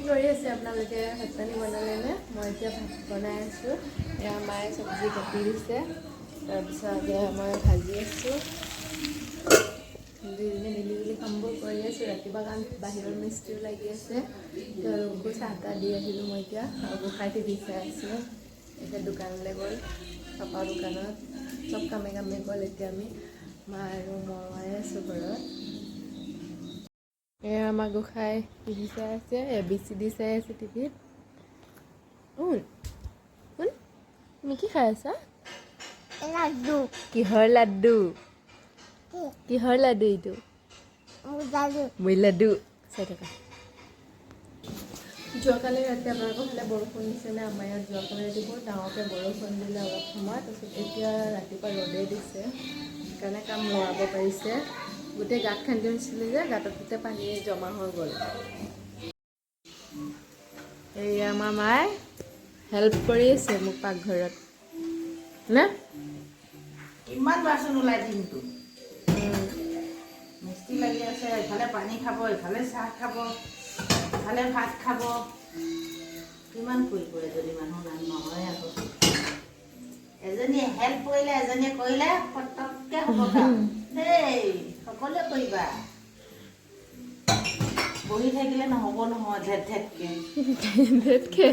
কৰি আছে আপোনালোকে? ভাত পানী বনালেনে? মই এতিয়া ভাত বনাই আছোঁ। এয়া মায়ে চব্জি কাটি দিছে, তাৰপিছত এয়া মই ভাজি আছোঁ। দুইজনী মিলি জুলি কামবোৰ কৰি আছোঁ ৰাতিপুৱা, কাৰণ বাহিৰৰ মিস্ত্ৰীও লাগি আছে। তেওঁলোককো চাহ তাহ দি আহিলোঁ মই এতিয়া আৰু গোসাঁই টিভি চাই আছোঁ। এতিয়া দোকানলৈ গ'ল, পাপা দোকানত চব কামে কামে গ'ল। এতিয়া আমি মা আৰু মই আছোঁ ঘৰত। এয়া আমাৰ গোসাঁই টিভি চাই আছে, এবিচিডি চাই আছে টিভিত। শুন শুন, তুমি কি খাই আছা? লাড্ডু। কিহৰ লাড্ডু? কিহৰ লাড্ডু এইটো? লাড্ডু। মই লাড্ডু চাই থাকা। যোৱাকালি ৰাতি আপোনালোকৰ ফালে বৰষুণ দিছে নে? আমাৰ ইয়াত যোৱাকালি ৰাতি বহুত ডাঙৰকৈ বৰষুণ দিলে অলপ সময়। তাৰপিছত এতিয়া ৰাতিপুৱা ৰ'দেই দিছে, সেইকাৰণে কাম লগাব পাৰিছে। গোটেই গাঁত খান্দি আনিছিলোঁ যে, গাঁতত গোটেই পানী জমা হৈ গ'ল। এই আমাৰ মায়ে হেল্প কৰি আছে মোক পাকঘৰত নে? কিমান বাচন ওলাই দিনটো! মিস্ত্ৰী লাগি আছে, ইফালে পানী খাব, ইফালে চাহ খাব, ইফালে ভাত খাব। কিমান কৰিব এজনী মানুহ? নাম নহয় আকৌ। এজনীয়ে হেল্প কৰিলে, এজনীয়ে কৰিলে পটককে হ'ব কাম দেই। সকলোৱে কৰিবা, বহি থাকিলে নহ'ব নহয়। ধেত ধেতকে। ধেতকে।